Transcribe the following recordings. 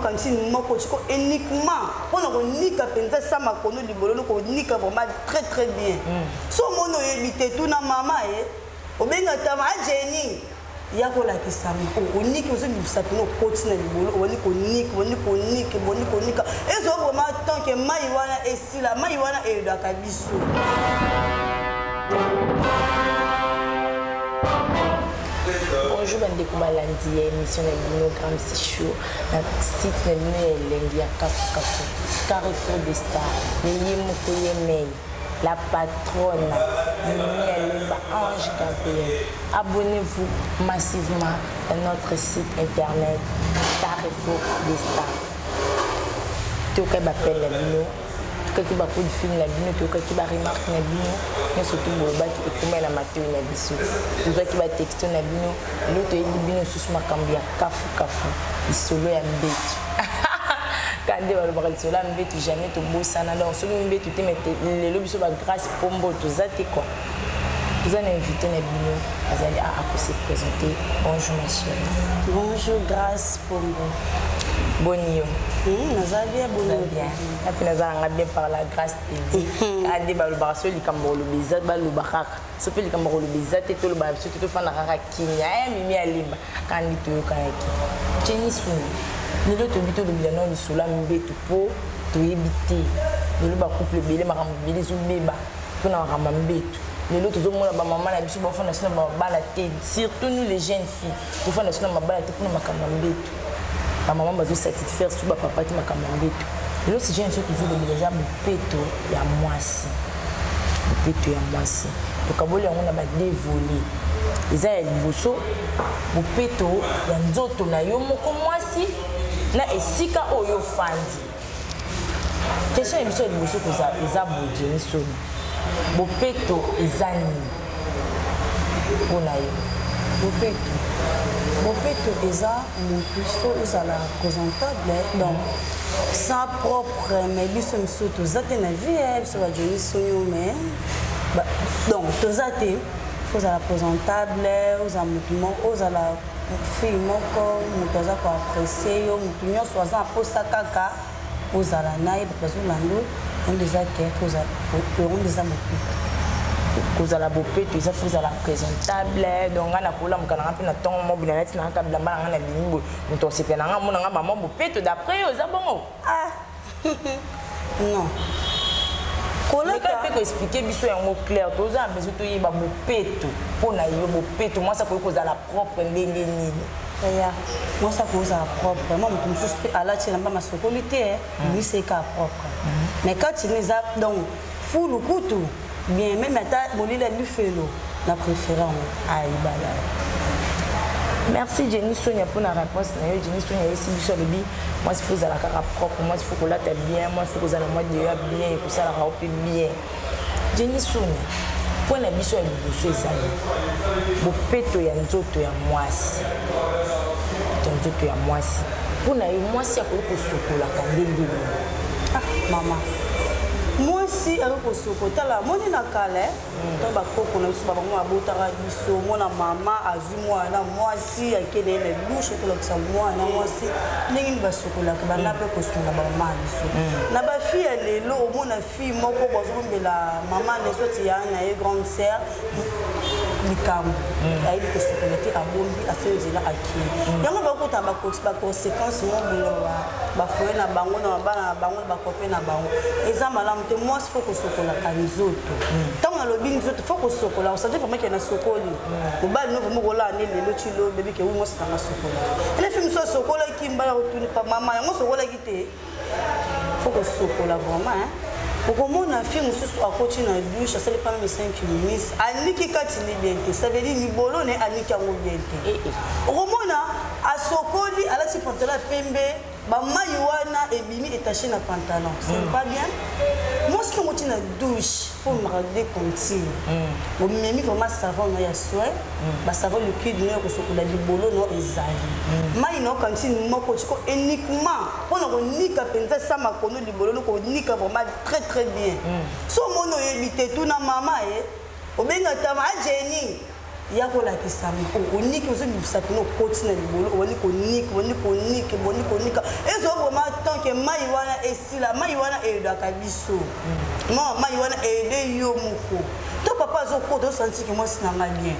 cantine moko tiko uniquement mpona konika mpenza sa makono libolo no konika vraiment très très bien. So omoni oyebi te, tuna mama ye, obenga tama ajeni ya kolakisama. Oniki, ozobimisa mpena, okoti na libolo, obandi konika, obandi konika, obandi konika, ezwa vraiment tant que mai wana esila. Mai wana eyedaka biso. Bonjour bandeko balandi ya émission na bino Gramsi Show na site na bino ya elengi ya Kafukafu, Carrefour des Stars. Ye moko ye mei, la patronne Mimi Alemba, Ange Gabriel. Abonnez-vous massivement à notre site internet Carrefour des Stars. Toyokai bapele na bino, tokaki bacoup de fil na bino, toyokaki baremarque na bino nyonso. Tu bolobaki ekoma na matoi na biso, tozwaki batexto na bino. Lelo toyebi bino lisusu makambo ya kafukafu, lisolo ya mbetu. Ka nde balobaka lisolo ya mbetu, jamais tobosana. Donc soki mbetu te, mais lelo biso bagrâce pombo toza te quoi. Toza na invité na bino, azali akose présenter. Bonjour ma chérie. Bonjour Grâce Pombo. Boni yo? Naza bien, boni? Bien, api nazalanga bien par la grâce de Dieu. Ade balobaka so likambo koloba eza, baloba kaka. So mpe likambo koloba eza te, toloba na biso te, tofanda kaka kimia. E Mimi Alimba kandi toyokanaki Jenny Suni. Lelo toyebi tolobela nao lisolo ya mbeto, mpo toyebi te lelo bacouple ebele, makambo ebele ezobeba mpona makambo ya mbeto. Lelo tozomona bamama na biso bafanda so na mabala te, surtout nous les jeunes filles, tofanda so na mabala te mpona makambo ya mbeto. Bamama bazosatisfaire so bapapa te, makambo ya mbeto. Lelo sujet na biso tozolobela eza bopeto ya mwasi. Bopeto ya mwasi, tokaboli yango na badeux volets. Eza ya liboso, bopeto ya nzoto na yo moko mwasi na esika oyo ofandi. Question ya biso ya liboso koza eza boye: Jenny Soni, bopeto eza nini mpona yo? Bopeto, bopeto eza motu faut ozala présentable, donc sans propre. Mais biso misusu toza te na vie, biso bajoni sonio, mais donc toza te. Faut ozala présentable, ozala motu moko, ozala fille moko moto aza koapprécie yo, motu nyonso aza na mposa kaka ozala na ye, bato bazolanda yango. Eza ke yango nde eza bopeto. Kozala bopeto eza faut ozala présentable. Donc ngai nakolamuka nanga mpe na ntongo mobina, nati nanga bilamba na ngai na bimi boye, moto osepela nanga, mona nga mama bopeto. D'après yo eza bongo? Ah non. Koleka mpe koexpliquer biso yango clair, toza na besoin toyeba bopeto mpo na yo. Bopeto, mwasi akoki kozala propre ndenge nini? Ya mwasi akoki kozala propre, mwa moto mosusu mpe alati elamba masokoli te, bimisa eka propre, mais kati no eza donc fulu kutu bien, même ata molili ya lifelo na préféré yango. Ayibala. Merci Jenny Sonia mpona réponse na yo. Jenny Sonia ayesi biso, alobi mwasi faut ozala kaka propre, mwasi faut kolata bien, mwasi faut kozala mwa deya bien, ekosalaka yo mpe bien. Jenny Sonia, mpo na biso ya liboso ezali bopeto ya nzoto ya mwasi. Ya nzoto ya mwasi, mpo na yo mwasi akoki kosokolaka ndenge nini? Ah mama, mwasi akoki kosokola, tala moni na kala to bakoko na biso, babango babotaka biso, mwana mama azwi mwana mwasi, akende ye na douche, ekolakisa mwana mwasi ndenge nini basokolaka. Banda mpe kosunga bamama ya biso na bafille ya lelo. Omona fille moko bazobombela mama ne, soit ya na ye grande sœur likambo, ayebi kosokola te, abombi, asali nzela, akei. Yango bakota baconséquence mo boye bafoyer na bango, na bana na bango, na bacopain na bango. Eza malamu te. Mwasi faut kosokolaka nzoto. Ntango nalobi nzoto faut kosokola, osante vraiment ke nasokoli. Mobali no vraiment kolala nde lelo ti lo bebi ke wi mwasi nanga sokola. Ele fi mosu asokolaki mbala, otuni pa mama yango sokolaki te. Faut kosokola vraiment. Okomona fille mosusu akoti na douche, asali pas même 5 minutes, aniki kati ni bien te. Ça veut dire libolo ne aniki yango bien te. Okomona asokoli, alati pantalon ya pembe, bamai wana ebimi etaché na pantalon, c'est pas bien. Mwasi ntango oti na douche, faut omemaka de contine, omemi vraiment savon no ya soin, basavon liquide no ya kosokola libolo no. Ezali mai na okantine moko tiko uniquement mpona konika mpenza sa makono libolo no konika vraiment très très bien. So omoni oyebi te, tuna mama ye, obenga tama ajeni. Ya kolakisa oniki, ozobimisa mpena, okoti na libolo, obandi konika, obandi konika, obandi konika. Ezwa vraiment tant que mai wana esila. Mai wana eyedaka biso ma mai wana eyede yo moko to papa azokota, osantiki mwasi na nga bien,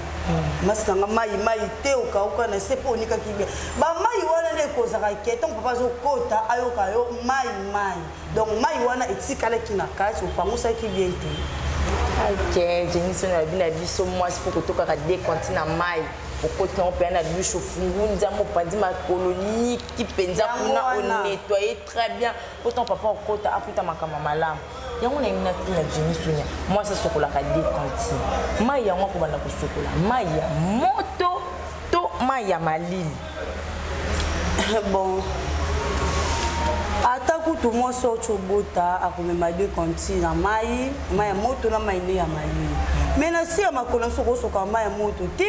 mwasi na nga mai mai te, okauka na se mpo onikaki bien. Bamai wana nde ekozaka ke ntango papa azokota, ayoka yo mai mai. Donc mai wana etikalaki na kati, opangusaki bien te. Ok, Jenny Sonia alobi na biso mwasi mpo kotokaka dekonti na mai, okoti nango mpenza na douche, ofungu nzambe, opandi makolo, niki mpenza kuna, onettoye très bien mpo ntango papa okota, akuta makambo malamu. Yango nayebi natuna Jenny Sonia, mwasi asokolaka dekonti mai yango, akobanda kosokola mai ya moto to mai ya malili? Bon, ata kutu mwasi oyo obota akomema deux conti na mai, mai ya moto na mai nde ya malili, mais na se ya makolo nyonso kosoka mai ya moto te.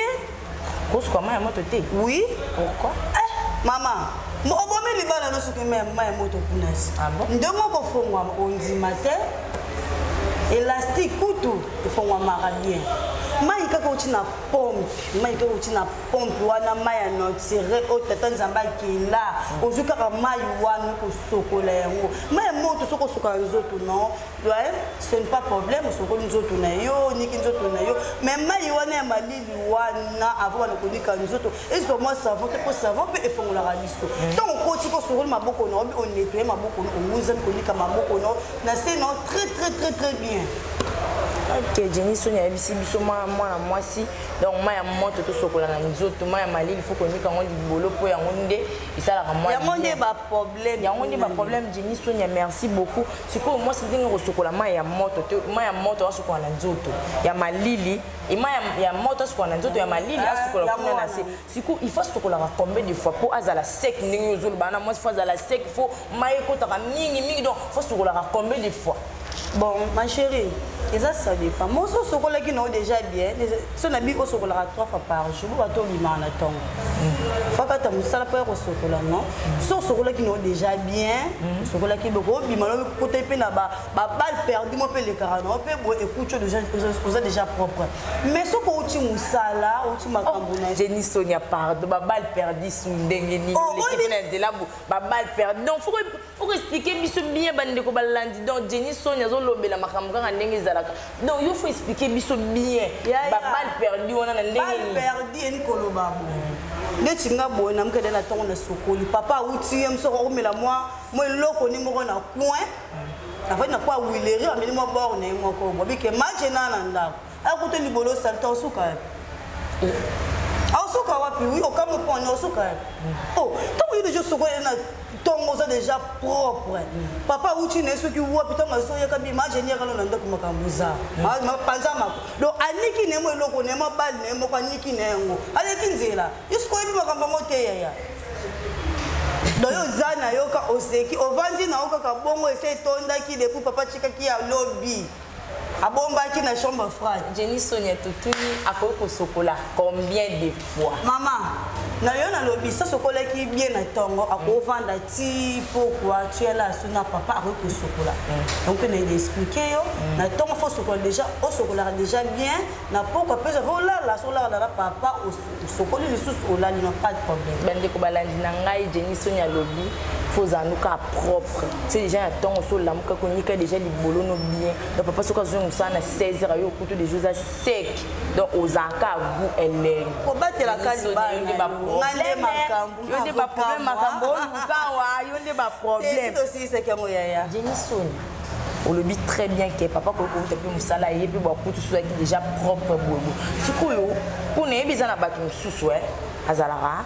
Kosuka mai ya moto te? Oui. Pourquoi? Eh, mama, obomi libala no soki mai ya moto kuna si. Ah bon? Ndenge okofongwama, ondima te, élastique kutu efongwamaka bien. Mai kaka outi na pompe, mai kaka outi na pompe wana, mai ya naturel oyo tata Nzambe akela, ozwi kaka mai wana, kosokola yango. Mai ya moto, soki osokola nzoto, non, ouais, ce n'est pas problème. Osokoli nzoto na yo, oniki nzoto na yo, mais mai wana ya malili wana, avant wana konika nzoto, ezwa mwa savon te, mpo savon mpe efongolaka biso. Ntango okoti ko osokoli maboko na yo, onettoye maboko na, owuzami konika maboko na yo na se na yo très très très très bien. Ok, Jenny Sonia ayebisi biso mwana mwasi, donc mai ya moto tosokola na nzoto, mai ya malili fo konika yango libolo, mpo yango nde esalaka mwa Yango nde baproblème. Yango nde baproblème. Jenny Sonia, merci beaucoup. Sikoyo mwasi ndenge kosokola mai ya moto te, mai ya moto asokola na nzoto, ya malili e mai ya moto asokola na nzoto, ya malili asokola kuna na se. Sikoyo il faut asokolaka combien de fois mpo azala sec? Ndenge ozoloba na mwasi fo azala sec, fo mai ekotaka mingi mingi, donc fo asokolaka combien de fois? Bon, ma chérie, eza ça dépend. Moso osokolaki na yo déjà bien, so na bi osokolaka trois fois par jour, bo bato obimaka na ntongo, fakata mosala mpo ya kosokola, non? So osokolaki na yo déjà bien, osokolaki boko obima na okota mpe na baballe perdu mo mpe elekaka na yo mpe boye, ekuti yo oza déjà propre. Mais soki outi mosala, outi makambo na Jenny Sonia, pardon, baballe perdu su ndenge nini? Oleki mpe na nzela, baballe perdu, donc faut expliquer biso bien, bandeko balandi. Donc Jenny Sonia azolobela makambo kaka ndenge ezalaka, donc yo faut expliquer biso bien baballe perdu wana na ndenge nini. Perdu eni koloba boye, neti nga boye namokende na ntongo na sokoli, papa awuti ye mosoko, akomela mwa eloko ni moko na coin, afandi na po awileri, ameli mwa bord na ye moko, bobike maje na na ndako, akuta libolo osali ta, osuka wapi? Aosuka wapi? Wi, okamwe mponi osuka wapi? Oh, ntango yo deja osokoli na ntongo, oza déjà propre, papa awuti na ye soki wapi, ntango azoyaka bima ageniaka no na ndako, makambo eza panza mako. Donc aniki na ye mo eloko na ye, mobali na ye moko aniki na yango, aleki nzela. Yo soki oyebi makambo yango te, yaya, donc yo oza na yo ka oseki, ovandi na yo kaka bongo, ese etondaki depuis papa tikaki ya lobi, abombaki na chambre froide. Jenny Sonia, totuni, akoki kosokola combien de fois? Mama na yo, nalobi sa sokolaki bien na ntongo, akovanda ti pokwa tiela asu na papa, akoki kosokola. Donc mpe na expliquer yo, na ntongo fo osokola déjà, osokolaka déjà bien. Na pokwa mpe ozava olala, so olala na papa, osokoli lisusu, olali, no, pas de problème. Bandeko balandi na ngai, Jenny Sonia alobi fo ozala nuka propre. So déjà na ntongo, so olamuka, konika déjà libolo no bien. Donc papa soki azongi mosala na 16 heures, ayo okutu déjà oza sec, donc ozalaka goût elengi. Kobatelaka libala nga nde makambo. Yo nde baproblème, makambo oluka wa yo nde baproblème. Tosilisaki yango, yaya. Jenny Sonia olobi très bien ke papa koki kouta mpe mosala, ye mpe bakutu so ozalaki déjà propre boye. Sikoyo mpo nayebi eza na bato mosusu azalaka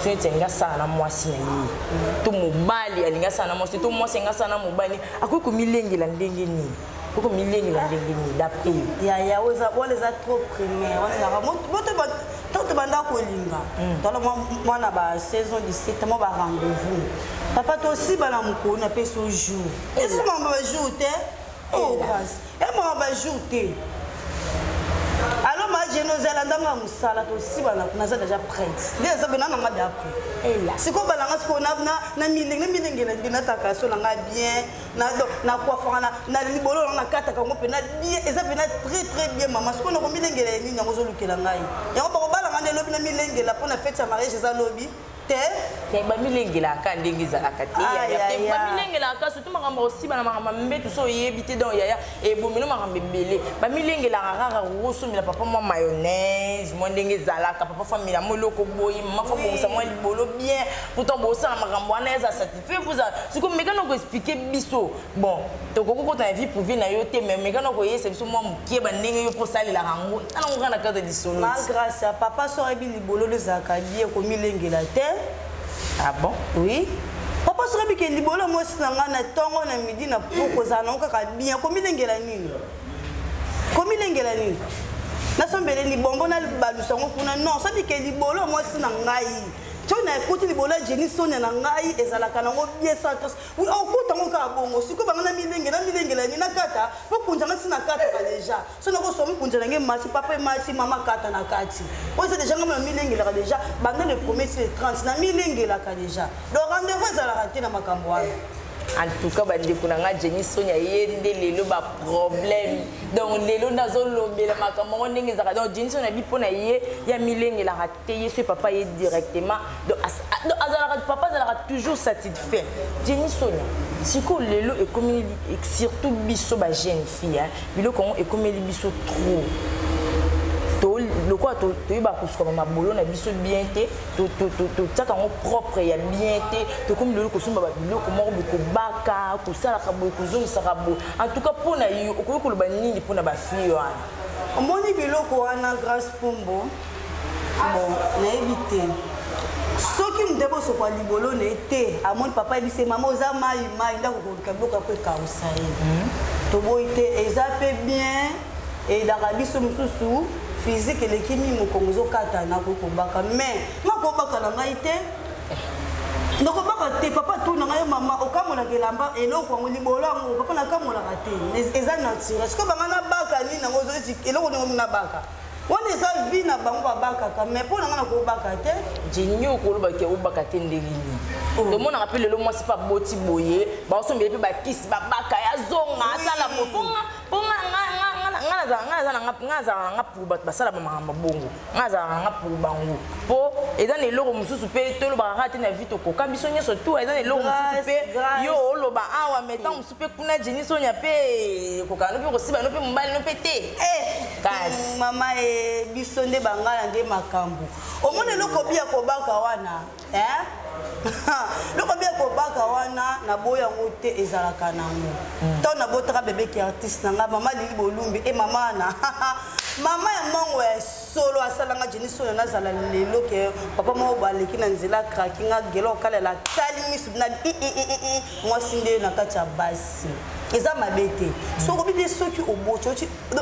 so neti alingi asala na mwasi na ye, to mobali alingi asala na mwasi, to mwasi alingi asala na mobali, akoki komilengela ndenge nini? Akoki komilengela ndenge nini d'après yo? Yaya, wana eza trop primaire. Wana ezalaka moto to tobanda kolinga tala mwana ba 16 ans, 17, mwa ba rendez-vous, papa tosiba na mokolo, napesi o jour, eza makambo ba jour te. Oh grâce, ya makambo ba jour te. Alo ma. Jeno ozala ndanga ya mosala, tosibana, naza déjà prête, nde eza bena nanga déjà prêt. Sikoyo balanga sikoyo na milenge, na milengela nde nataka so nanga bien, nakwafaka na libolo nanga, nakataka yango mpena bien, eza mpena très très bien, mama. Sikoyo nakomilengela ya nini? Yango ozolukela ngai yango, bakobalanga nde lobi, na milengela mpo na fête ya mariage eza lobi te. Te, bamilengelaka ndenge ezalaka te, yaya. Te, bamilengelaka surtout makambo kosiba na makambo ya mbeto. So oyebi te, donc yaya, ebomino makambo ebele. Bamilengelaka kaka kosomela papa mwa mayonnaise, mwa ndenge ezalaka, papa famila mwa eloko boye, mama fa bongisa mwa libolo bien. Pourtant bosala makambo wana, eza satisfait poza. Sikoyo mekana koexpliquer biso. Bon, tokoki kota na vie privée na yo te, mais mekana koyesa biso mwa mokie bandenge yo mpo osalelaka yango, tala ngo kaka na cadre lisolo. Ma Grâce ya papa, so ayebi libolo ezalaka bien, komilengela te. Ah bon? Oui, papa, soki ayebi ke libolo mwasi na ngai na ntongo, na midi, na poko ozala nango kaka bien, komilengela nini? Komilengela nini? Nasombeleni bongo, nabalusa yango kuna? Non, soki ke libolo mwasi na ngai to na ekuti libolo ya Jeni Sonia na ngai ezalaka nango bien, sans trace, okuta yango kaka bongo. Sikoyo bango na milenge, na milengela nini? Nakata mpo kunzanga si nakataka déjà. So nakoswa mokunza nange, mati papa, emati mama, kata na kati oyo eza déjà. Ngai na milengelaka déjà banda le premier ti le 30, na milengelaka déjà. Donc rendez-vous ezalaka te na makambo wana. En tout cas, bandeko na nga, Jenny Sonia ye nde lelo baproblème. Donc lelo nde azolobela makambo yango ndenge ezalaka. Donc Jenny Sonia bi mpo na ye, ya milengelaka te. Ye so papa ye directement, donc azalaka, papa azalaka toujours satisfait. Jenny Sonia, sikoyo lelo ekomeli surtout biso bajeune fille, biloko yango ekomeli biso trop. Lokola toyebaka kosukama mabolo na biso bien te, totiaka yango propre ya bien te, tokomi lelo kosomba babiloko moko boye, kobaka, kosalaka boye, kozongisaka boye. En tout cas, mpo na yo, okoki koloba nini mpona bafille wana? Omoni biloko wana, Grâce Pombo, bon, nayebi te soki moto ebosokwa libolo na ye te. Amoni papa yebise mama oza mai mai, ndako koluka biloko ya po ekausa ye. Toboyi te, eza mpe bien, eyedaka biso mosusu physique eleki mingi, mokongo ezokata, nakoki kobaka, mais nga kobaka na ngai te, nakobaka te. Papa tuna ngai: "Mama, okamolaka elamba eloko yango, libolo yango?" Papa, nakamolaka te, eza naturel. Sikoyo banga nabaka nini yango? Eloko ndenge nabaka wana eza vie na bango, babakaka, mais mpo na ngai nakobaka te. Jeni, okolobaki obaka te ndenge nini? Tomonaka mpe lelo mwasi mpe aboti boye, baosombele mpe bakisi, babaka, azonga, asala boye. Mpo nga nazala nanga pour bato basala bamakambo bongo, nga nazala nanga pour bango, mpo eza na eloko mosusu mpe tolobaka kaka te na vie. Tokoka biso nyonso tu, eza na eloko mosusu mpe yo oloba awa, mais ntango mosusu mpe kuna Jeni Sonia mpe kokaka no mpe kosiba no mpe mobali no mpe te. Kasi mama e biso nde bangala nde makambo. Omoni eloko bia kobaka wana, eloko bia kobaka wana, naboyi yango te, ezalaka nango. Ntango nabotaka bebeki artiste na ngai, mama Lili Bolumbi e mama wana, mama ya mongo ya solo, asalanga Jeni Sonia nazala lelo ke papa moko baleki na nzela, kraki nga gelo, okalela, tali misu na mwasi nde na kati ya basi. Eza mabe te. Soki obi bie, soki oboti,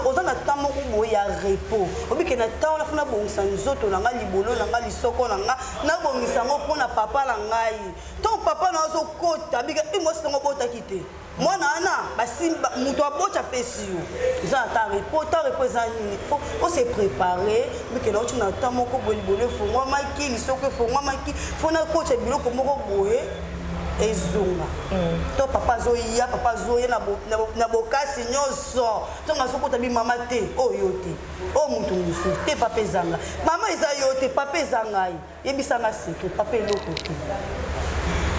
oza na temps moko boye ya repos, obike na temps wana fo nabongisa nzoto na ngai, libolo na ngai, lisoko na ngai, nabongisa yango mpo na papa na ngai. Ntango papa na azokota, bika i mwasi nango obotaki te, mwana wana basimba moto aboti apesi yo. Eza na temps repos. Temps repos eza nini? Faut ose préparer, bikenda oti na temps moko boye, libolo efongwamaki, lisoko efongwamaki, fo nakotya biloko moko boye ezonga. To papa azoya, papa azoya na bokasi nyonso. Ntongo azokota, bi mama te, oyo te, oyo motu mosusu te, papa ezanga, mama eza yo te, papa eza ngai, yebisanga secret, papa eloko te.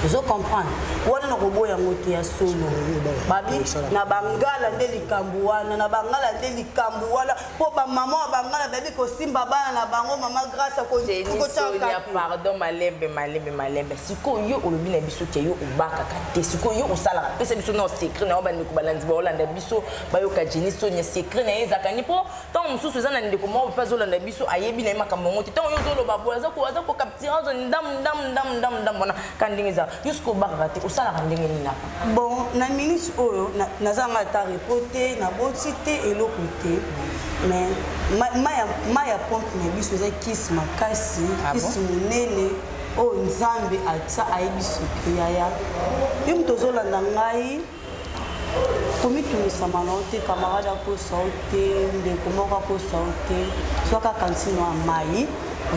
Ozo comprendre wana? Na koboya yango te, ya solo. Babi na bangala nde likambo wana, na bangala nde likambo wana, mpo bamama ya bangala bayebi kosimba bana na bango. Mama Grâce. Sonia, pardon, malembe, malembe, malembe. Sikoyo yo olobi na biso ke yo obakaka te. Sikoyo yo osalaka, pesa biso na secret na yo. Bandeko balandi baolanda biso, bayoka Jeni Sonia, secret na ye ezalaka ni? Mpo ntango mosusu eza na ndeko moko mpe azolanda biso, ayebi na ye makambo yango te. Ntango yo ozoloba boye, aza kocapturer, azo ndamu ndamu ndamu ndamu ndamu wana ka ndenge ezala. Yo soki obakaka te, osalaka ndenge nini apa? Bon, na minute oyo nazanga ata repos te, naboti te, eloko te, mais mai ya pompe na biso eza kisi makasi, kisi monene oyo Nzambe atia, ayebi secret. Yaya, yo moto ozolanda ngai, Komitungisama na yo te, camarade akosa yo te, ndeko moko akosa yo te. Zwaka kantino ya mai,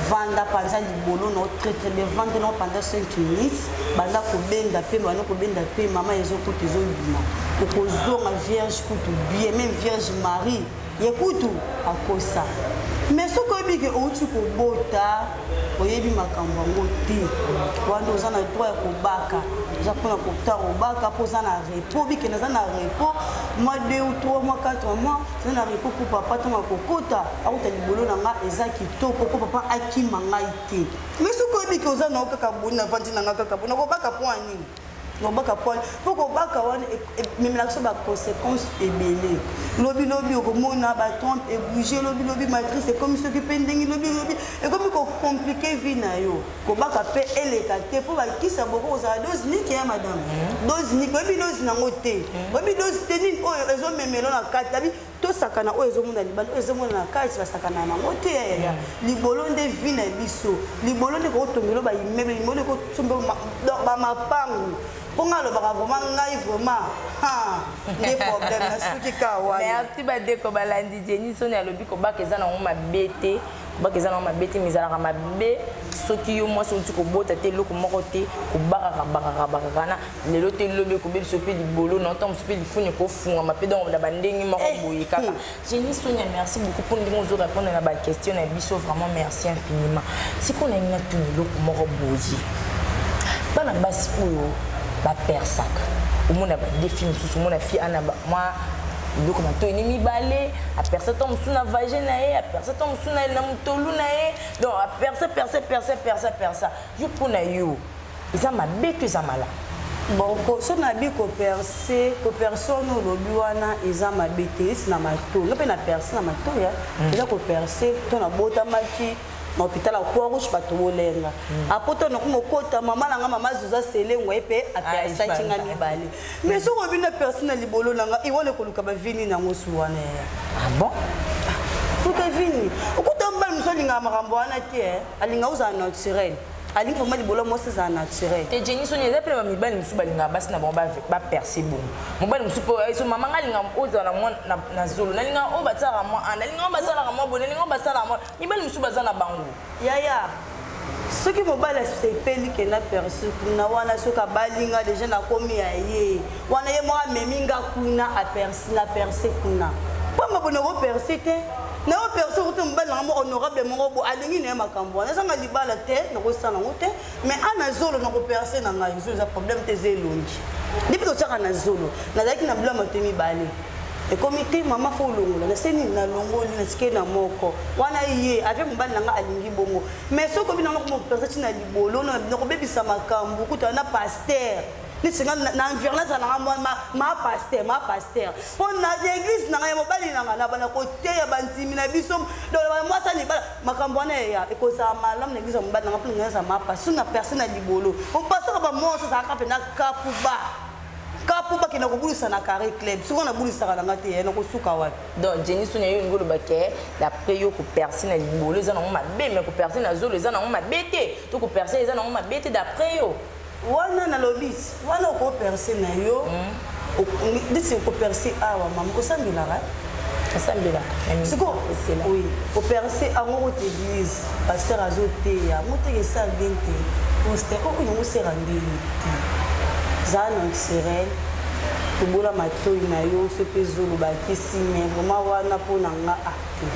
vanda panza libolo na yo très très bien, vanda na yo pendant 5 minutes, banda kobenda pe, banda kobenda pe, mama ezokuta ezobima, okozonga vierge kutu bien, même vierge Marie ye kutu akosa. Mais soki oyebi ke outi kobota, oyebi makambo yango te, wana oza na droit ya kobaka, oza mpona kota kobaka mpo oza na repos. Bikende aza na repos mois 2 ou 3 mois, 4 mois, eza na repos mpo papa ntango akokota akuta libolo na nga eza kitoko, mpo papa akima ngai te. Mais soki oyebi ke oza nao kaka boni, navandi na nga kaka boni, nakobaka mpo ya nini? Kobaka mpo mpo kobaka wana ememelaka biso baconséquence ebele. Lobilobi okomona batrompe ebouge, lobilobi matrice ekomi soki mpe ndenge, lobilobi ekomi kocompliquer vie na yo. Kobaka mpe eleka te, mpo bakisa boko kozala dose niki ya madame, dose niki, oyebi dose nango te, oyebi dose te nini oyo ezomemelo na kati. Abi tosakana oyo ezomona libanda, oyo ezomona na kati, basakana nango te. Yaya, libolo nde vie na biso, libolo nde kokotongelo baimmeuble, libolo nde kosombelo bamapangu. Mpo ngai alobaka vraiment, ngai vraiment nde problème nasuki ka wana. Merci bandeko balandi. Jenny Soni alobi kobaka eza nango mabe te, kobaka eza nango mabe te, mais ezalaka mabe soki yo mwasi outi kobota te, eloko moko te, kobakaka bakaka bakaka na lelo te, lobi ekobebisa mpe libolo na ntango mosusu mpe lifuni ekofungama mpe, donc na bandenge moko boye kaka. Jenny Sonia, merci beaucoup mpo ndenge ozo répondre na baquestion na biso, vraiment merci infiniment. Sikoyo nalingi natuna eloko moko boye: bana basi oyo bapersaka, omona badéfis mosusu, omona fille ana mwa biloko matoi ni mibale, aperce to mosusu na vagin na ye, aperce to mosusu na motolu na ye, donc aperce, perce, perce, perce, perce. Yo, mpo na yo, eza mabe to eza malamu? Bon, so nabi koperce, koperce wana olobi wana eza mabe te. Esi na matoi, nga mpe na perce na matoi ya eza koperce to nabotamaki na hôpital ya Croix Rouge, bato bolenga apo to nakomi kokota, mama na nga, mama Zuza Selengwa, ye mpe apersaki nga mibale. Mais soki obi na perce na libolo na nga, iwana ekoluka bavini nango su wana ya. Ah bon? Luka vini, okuta mobali mosu alingaka makambo wana te, alinga ozala naturel, alingi vraiment libolo mwasi ezala naturel. Te, Jenny Soni, eza mpe na bamibali mosusu balingaka basi na bango baperce bongo. Mobali mosusu mpo so mama nga alinga ozala na mwa na zolo, nalinga oyo batialaka mwa a, nalinga oyo basalaka mwa boye, nalinga oyo basalaka mwa. Mibali mosusu baza na bango. Yaya, soki mobali asepeli kenda perce kuna wana, soki abalinga deja, nakomi ya ye wana, ye moko amemi nga kuna, aperce na perce kuna. Mpo mabona koperce te, nayo perce kutu mobali nanga moko honorable moko bo alingi na ye makambo wana, ezanga libala te, nakosala yango te. Mais ana zolo, nakoperce na ngai zolo, eza problème te, eza elongi depuis totiaka na zolo. Nazalaki na biloko mato mibale, ekomi te mama fo olongola, nase nini, nalongoli, natikeli na moko wana ye avec mobali na nga alingi bongo. Mais soki obi nanga komoperce ntina libolo, nakobebisa makambo, kutana na pasteur neti nga na environnement nanga, ma pasteur, ma pasteur, mpo na église na ngai ya mobali na ngai, na bana koteya bandimi na biso. Donc mwasi alibala makambo wana eya ekozala malamu na église ya mobali nanga, mpo ngai eza ma pasteur na perce na libolo. Opasaka bamonso ezalaka mpena kapuba kapu, bakenda kobulisa na Carré Club. Soki nabulisaka nanga te, ye nakosuka wapi? Donc Jenny Soni, yo olingi oloba ke d'après yo, koperce na libolo eza nango mabe, mais koperce na zolo eza nango mabe te, to koperce eza nango mabe te d'après yo? Wana nalobi wana, okoperce na yo ndeti okoperce awa, mama osambelaka. Asambelaka. Siko oui, operce yango kota église, pasteur azoteya moteka, esala bien te. Poster oyo yango osera ndeni te, zala naturel, tobola matoi na yo, so mpe ezolobakisi. Mais vraiment wana mpo na nga a te.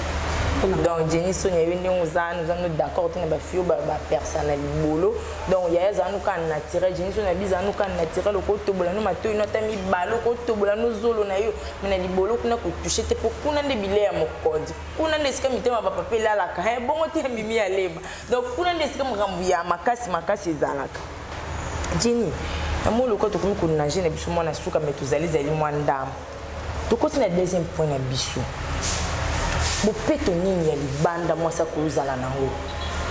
Donc Jenny Sonia, yo ndenge oza wana, oza no d'accord te na bafille oyo bapersa na libolo. Donc yaya, ezala no kaka naturel. Jenny Sonia bi ezala no kaka naturel, okotobola no matoi no ata mibale, okotobola no zolo na yo, mais na libolo kuna kotouche te, mpo kuna nde bilei ya mokonzi, kuna nde esika mitema bapapa elalaka bongo te ya mimi ya lema. Donc kuna nde esika makambo ya makasi makasi ezalaka. Jenny, namoni lokola tokomi konage na biso mwana suka, mais tozali zali mwa ndambo. Tokoti na deuxième point na biso: bopeto nini ya libanda mwasi akozala nango?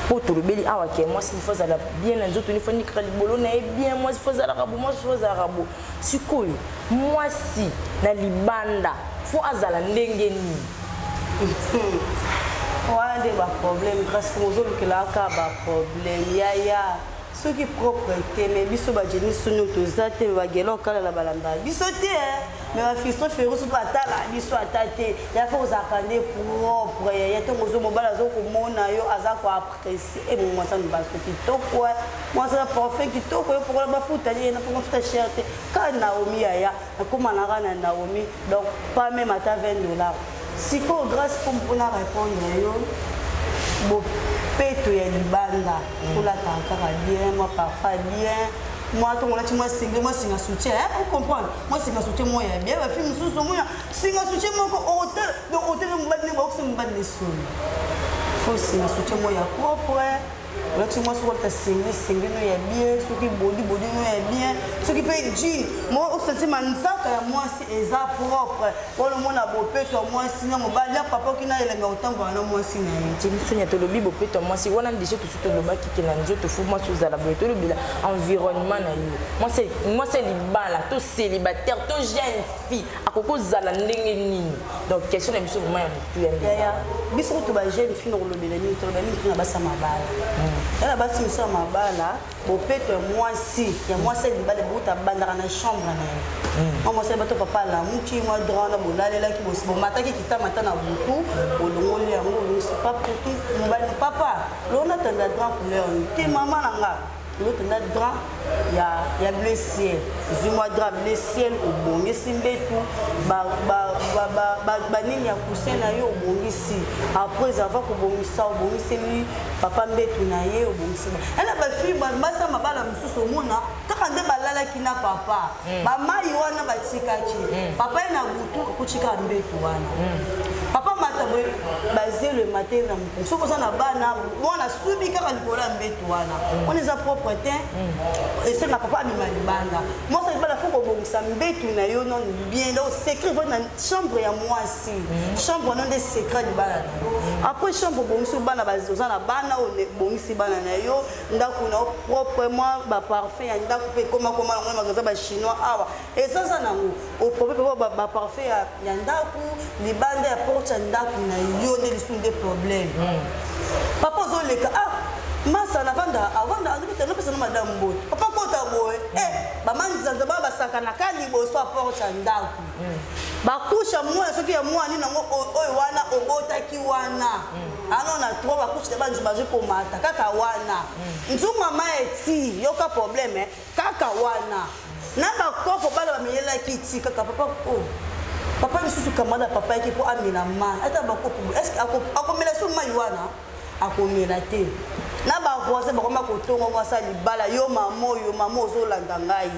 Mpo tolobeli awa ke mwasi faut azala bien na nzoto, nifo nikaka libolo na ye bien, mwasi faut azalaka bo, mwasi faut azalaka bo. Sikoyo mwasi na libanda faut azala ndenge nini? Wana nde baproblème, parce que ozolukelaka baproblème. Yaya, soki propre te, mais biso bajeni soni oyo toza te, bagela okalela, balandaka biso te. Mais bafiston fero soki atala biso ata te, ya fo ozalaka nde propre, yaya. Ntongo ozo mobali azokomona yo, aza koapprécie e mwasi mibaso kitoko, mwasi na parfum kitoko. Yo pokola bafuta ye na poko mafuta cher te, ka Naomi, yaya, nakomanaka na Naomi, donc pas même ata 20 $. Sikoyo, Grâce, mpo mpona répondre yo, bopeto ya libanda, olataka kaka bien, mwa parfum bien, mwa ntongo olati mwa single, mwa singa soutien, ocomprendre, mwa singa soutien mwa ya bien. Bafille mosusu omona singa soutien moko hotel, donc hotel mobali nde baokisa mobali na esoni. Fo singa soutien moko ya propre olati, mwasi olata single, single no ya bien, soki body, body no ya bien, soki mpe jean mo osentir manzaka ya mwasi eza propre. Wana omona bopeto ya mwasi na mobali ya papa oki na elenga kotambola na mwasi na ye. Tili Sonia, tolobi bopeto ya mwasi wana déjà, tosi tolobaki ke na nzoto fu mwasi ozala boye. Tolobela environnement na yo. Mwasi ya libala to célibataire to jeune fille akoki kozala ndenge nini? Donc question na biso vraiment ya motu ya ndenge. Yaya, biso kutu bajeune fille, na kolobela nini? Toloba mingi mpona basi ya mabala. Yala, basi mosu ya mabala, bopeto ya mwasi, ya mwasi ya libala ebouta bandaka na chambre na ye. Mwa mwasi ya bato, papa alamuki, mwa drap wana bolalelaki, bomataki kitamata na butu, bolongoli yango, olongisi papa mobali. Papa, lona tanda drap couleur te, mama na nga, olotanda drap ya bleu ciel. Ozwi mwa drap bleu ciel, obongisi mbetu, banini ya coussin na yo obongisi. Après avoir kobongisa, obongiseli papa mbetu na ye, obongisi ena. Bafille basa mabala mosusu, omona kaka nde balalaki na papa, bamai wana batikaki papa ye na butu, okutika mbetu wana, papa mata boye, bazelo emate na mokongo. Soki oza na bana, mwana subi kaka likolo ya mbetu wana, wana eza propre te. Esenga papa abima libanda. Mwasi libala fo kobongisa mbetu na yo nano bien. Donc secret va na chambre ya mwasi, chambre wana nde secret libala na yo. Après chambre obongisi, bana, oza na bana, obongisi bana na yo, ndako na yo propre, mwa baparfum ya ndako mpe ekomakoma nango na magasin bachinois awa, ezaza nango opropre mpe baparfum ya ndako, libanda ya porte ya ndako na yo nde lisusu nde problème. Papa ozoleka, ah, masa navanda avanda, nopesa no madame mboto. Papa kota boye, eh, bamanzanza bana basakanaka liboso ya porte ya ndako, bakusha mwana soki ya mwana nini yango oyo wana obotaki wana ano na tro, bakusha te, banzu bazwi komata kaka wana, nzungu mama eti yoka problème kaka wana na bakoko bana bamelelaki ti kaka papa o papa lisusu camarade ya papa yaki mpo amela mai, ata bakopo, est-ce akomela so mai wana? Akomela te. Na bavoisin bakoma kotonga mwasi ya libala. Yo mama oyo, mama ozolanda ngai,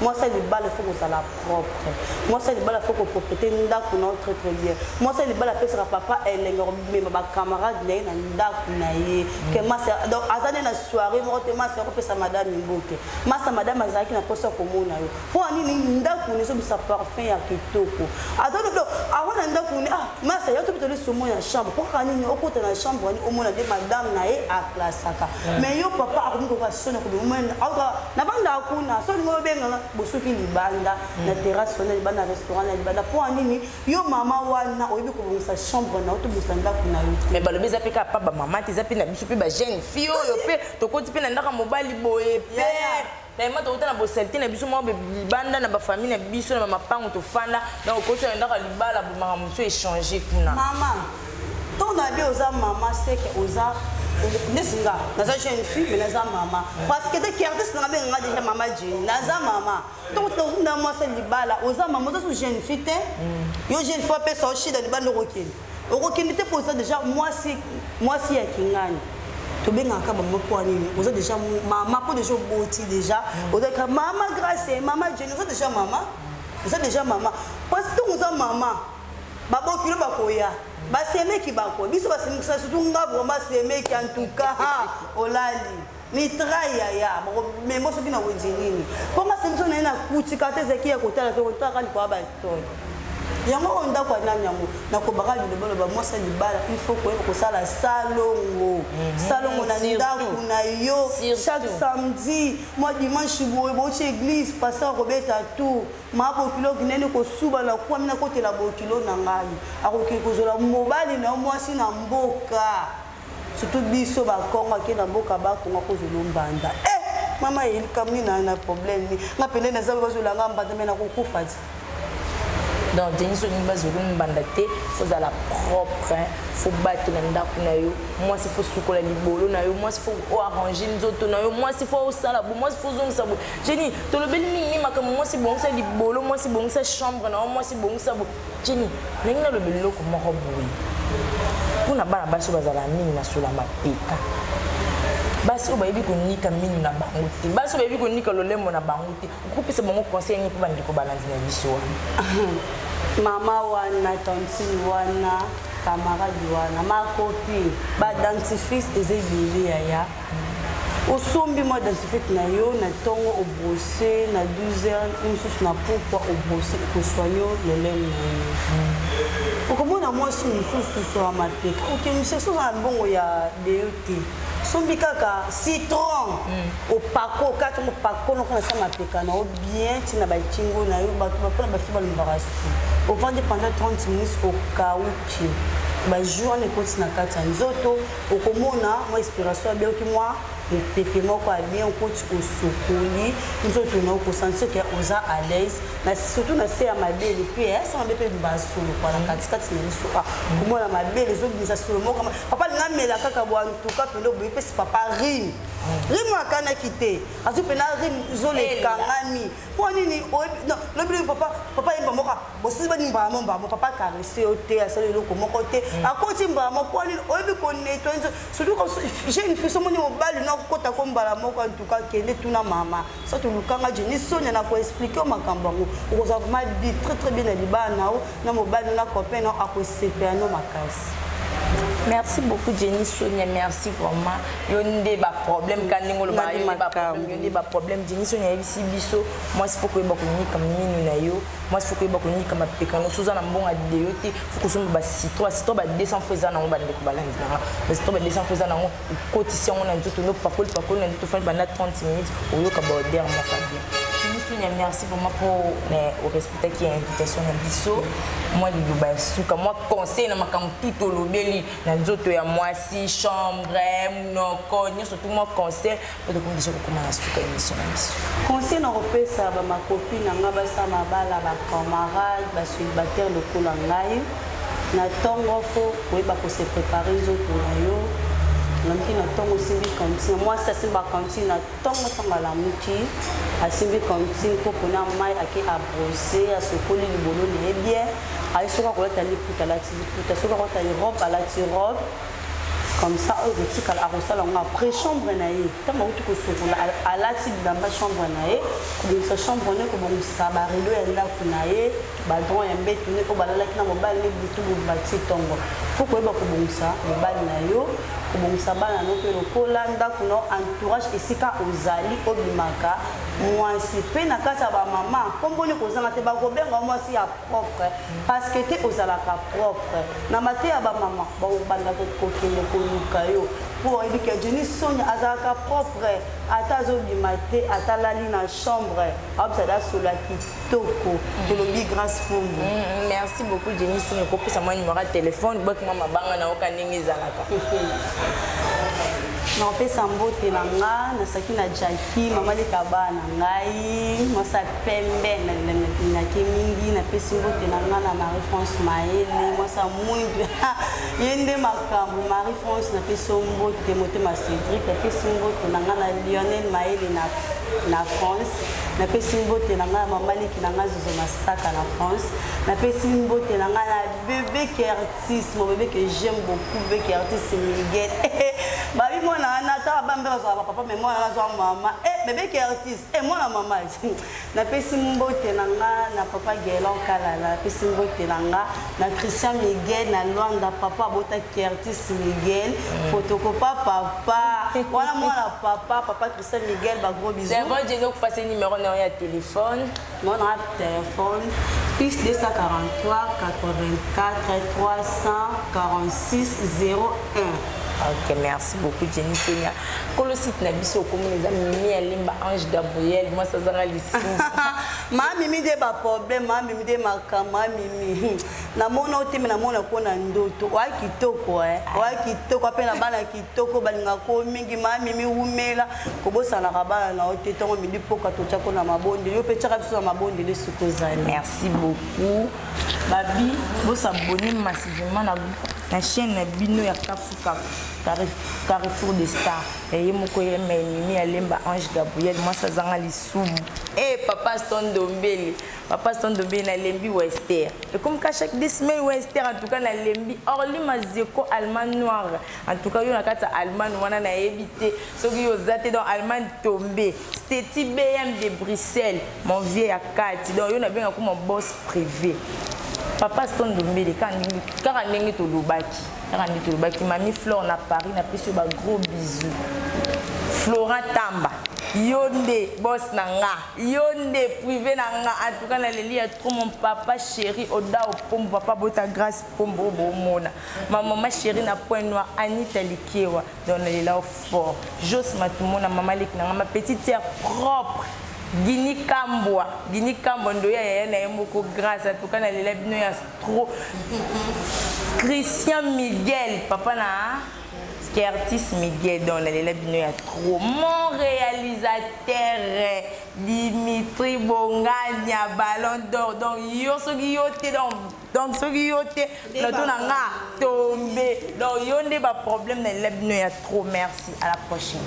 mwasi ya libala fo kozala propre. Mwasi ya libala fo kopropreter ndako na yo très très bien. Mwasi ya libala apesaka papa elengi komema bacamarade na ye na ndako na ye ke masi. Donc aza nde na soirée moko te, masi akopesa madame mbote, masa madame azalaki na mposa komona yo. Mpo ya nini? Ndako ni ezobisa parfum ya kitoko. Ata awa na ndako ni, ah, masa ya tobi toli somo ya chambre, mpo kaka nini? Okota na chambre wani, omona nde madame na ye aklasaka. Mais yo papa akomi koka soni akobima na bandaka kuna, so olingi obenganga bosoki libanda na terrasse wana, libanda na restaurant na libanda. Mpo ya nini? Yo mama wana oyebi kobongisa chambre na yo, tobongisa ndako na yo te. Mais balobi eza mpe kaka pa bamama te, eza mpe na biso mpe bajeune fille oyo mpe tokoti mpe na ndako ya mobali boye mpe tayema tokota na bosaleté na biso moko libanda na bafamille na biso na bamapango tofanda. Donc okoti na ndako ya libala, makambo mosusu échange kuna. Mama, ntongo na bi oza mama, seke oza nesi. Nga naza jeune fille, mais naza mama, parce que te kertes nanga benganga déjà mama Jeni. Naza mama. Ntongo tokunda mwasi libala, oza mama, oza so jeune fille te. Yo jeune fille apesa oshida libanda, okokende, okokende te mpo oza déjà mwasi, mwasi ya kingani. Tobengaka bamama mpo nini? Oza déjà mama mpo déjà oboti, déjà ozalaka mama Grâce, mama Jeni, oza déjà mama, oza déjà mama. Parce que ntongo oza mama, babokilo bakoya, basemeki bakoya, biso basemeki, surtout nga vraiment semeki. En tout cas olali mitraille, yaya, memo soki na wenze nini, mpo nga semeki so na ye nakutika te, ezalaki ya kotala te, kotalaka likolo ya batole yango oyo ndako ya nani yango. Nakobaka bilobaloba, mwasi ya libala il faut koyeba kosala salongo, salongo na ndako na yo chaque samedi, mwa dimanche boye bouti église, pasteur akobeta tour, maa bokilo kinene kosuba na kwami, nakotela bokilo na ngai, akoki kozwela mobali na yo mwasi na mboka, surtout biso bakongo, ake na mboka bakongo akozwela mbanda. Eh, mama, elikamni na problème ni nga pende naza, bazwelanga mbanda, me nakokufa ti. Donc Jenny, soki olingi bazweli mbanda te, faut ozala propre, faut batela ndako na yo. Mwasi, faut sukola libolo na yo. Mwasi, faut oarranger nzoto na yo. Mwasi, faut osala bo. Mwasi, faut ozongisa bo. Jenny, tolobeli mingi makambo mwasi bongisa libolo, mwasi bongisa chambre na yo, mwasi bongisa bo. Jenny, ndenge nalobeli eloko moko boye mpona bana basi oyo bazala mingi na sola mapeka, basi oyo bayebi konika minu na bango te, basi oyo bayebi konika lolemo na bango te, okopesa bango conseil nini mpo bandeko balandi na biso wana? Mama wana, tantine wana, camarade wana, ma copine, badentifrice eza ebele. Yaya, osombi mwa dentifrice na yo na ntongo, obrosser na 12 heures, mosusu na pokwa, obrosser, ekosoigner lolemo na yo. Okomona mwasi mosusu soa mapeka, okemisa so oza na mbongo ya deo te, sombi kaka citron, opako okati yango, pako noko na sa mapeka na yo bien, ntina bakingo na yo. Bato mpona bafi balombaka su, ovandi pendant 30 minutes, okauki bajour wana, ekoti na kati ya nzoto, okomona mwa inspiration abeoki, mwa mopepe moko ya bien. Okoti, osokoli nzoto na, okosentir ke oza à l'aise, na surtout na se ya mabele. Mpe se mabe mpe basolo kwa na katikati na biso, ah, komona mabele ezobimisa solo moko. Papa alinga amela kaka bo antuka mpende oboyi, mpesi papa rime rime akanaki te, azwi mpena rime zolekangami. Mpo nini? Lobi lobi papa, papa yemba moko bosisi bani mbala mo mbala mo, papa caresse yo te, asali eloko moko te, akoti mbala moko. Mpo nini? Oyebi konettoyer nzoto, surtout jeune fille. Somoni mobali na okota ko mbala moko, en tout cas kende tuna mama so tolukanga Jenny Sonia na koexpliquer yo makambo yango. Okozala vraiment bi très très bien na libala na yo, na mobali, na copain na akosepela no makasi. Merci beaucoup, Jenny Sonia, merci vraiment. Yo nde baproblème ka ndenge olobaka, yo nde baproblème, yo nde baproblème. Jenny Sonia ayebisi biso: mwasi, faut koyeba konika minu na yo. Mwasi, faut koyeba konika mapeka no. So oza na mbongo ya deo te, faut kosomba bacitron. Bacitron ba 200 francs eza nango. Bandeko balandi nanga, bacitron ba 200 francs eza nango. Okotisi yango na nzoto, no pakoli pakoli na nzoto, fani banda 30 minutes, oyoka baodeur moko bien. Jenny Sonia, merci vraiment mpo orespectaki ya invitation na biso. Mwa liloba ya suka, mwa conseil na makambo tu tolobeli na nzoto ya mwasi, chambre, monoko, nyonso tu, mwa conseil mpo tokomi deja kokóma na suka émission na biso. Conseil na kopesa bamacopine na nga, basala mabala, bacamarade, bacélibataire lokola ngai, na ntongo faut koyeba kose préparer nzoto na yo. Olamuki na ntongo, osimbi cantine. Mwasi asimba cantine na ntongo. Ntongo alamuki, asimbi cantine, kopo na mai, ake abrosser, asokoli libolo na ye bien. Aye, soki akolata liputa, alati liputa. Soki akolata robe, alati robe. Comme ça, oyo kotikala akosala yango après. Chambre na ye, ntango auti kosokola, alati bilamba, chambre na ye, kobongisa chambre ne, kobongisa barideau ya ndako na ye, badraps ya mbeto ne oyo balalaki na mobali ne butu bati ntongo. Faut koyeba kobongisa mobali na yo, kobongisa bana no mpe lokola ndako na entourage, esika ozali obimaka. Mwasi mpe na kati ya bamama, nkomboni kozanga te, bakobenga mwasi ya propre, parce que te ozalaka propre. Na mate ya bamama, bakobanda kokende koluka yo mpo oyebi ke Jenny Sonia azalaka propre. Ata azobima te, ata alali na chambre, aobisa da solo ya kitoko. Tolobi Grâce Fumbu. Merci beaucoup, Jenny Sonia. Kopesa mwa numéro ya telefone, boki mwa mabanga na oka ndenge ezalaka. Napesa mbote na nga nasaki na Jaki, mama lekaba na ngai, mwasi pembe nalingaki mingi. Napesi mbote na nga na Marie France Mayele, mwasi ya mwindu, ye nde makambo. Marie France, napesi yo mbote. Motema Cédrik, napesi mbote na nga na Lionel Mayele na France. Napesi mbote na ngai na mama leki na ngai Zozo Masaka na France. Napesi mbote na ngai na bébé Kertis, mon bébé que j'aime beaucoup, bébé Kertis Miguel. Babi mwana wana, ata bambe bazwaka bapapa, mais mwana wana azwa mama. E bébé Kertis, e mwana mama. Napesi mbote na nga na papa Gelon Kalala. Napesi mbote na nga na Christian Miguel na Lwanda, papa abota Kertis Miguel, fotokopa papa wana, mwana papa, papa Christian Miguel, bagros bisous. C'est bon, Jenny, okopesa numéro na yo ya téléphone. Mon téléphone: plus 243 84 346 01. Ok, merci beaucoup Jenny Sonia. Kolo site na biso okomona eza Mimi Alimba Ange Gabriel, moi ça zanga lisumu. Ma Mimi de ba problème, ma Mimi de makambo, ma Mimi. Namona oteme namona ko na ndoto. Oya kitoko eh. Oya kitoko ape na bana kitoko balinga ko mingi ma Mimi wumela kobosanaka bana na yo te ntongo midi poka totyako na mabondeli yo mpe tyaka biso na mabondeli soki ozali. Merci beaucoup. Babi, bo s'abonner massivement na na chaîne na bino ya Kafu Kafu. Carrefour de Star ye moko ye Mimi Alemba Ange Gabriel mwasi azanga lisumu eh papa Stone Dombele papa Stone Dombele nalembi Wester et comme qu'à chaque deux semaines Wester en tout cas nalembi Orly Mazeko Allemagne noire en tout cas yo na kati ya Allemagne wana nayebi te soki yo oza te donc Allemagne tombé Steti BM de Bruxelles mon vieux ya kati donc yo nabenga ko mon boss privé papa Stone Dombele kaka ndenge tolobaki kaka nde tolobaki mami Flore na Paris napesi yo ba gros bisous Florent Tamba yo nde boss na nga yo nde privé na nga en tout cas naleli ya trop mon papa chéri Oda Opombo papa bota grâce Pombo bomona ma maman chérie na point noir Anita Likewa donc nalela fort Jos Matumona mama leki na nga ma petite sœur propre Gini Kambwa Gini Kambwa ndoya yaya na ye moko grâce en tout cas nalela bino ya trop Christian Miguel papa na Curtis Miguel donc nalela bino ya trop mon réalisateur Dimitri Bongania Ballon d'Or donc yo soki yo te donc soki yo te plateau na nga tombe donc yo nde ba problème nalela bino ya trop merci à la prochaine.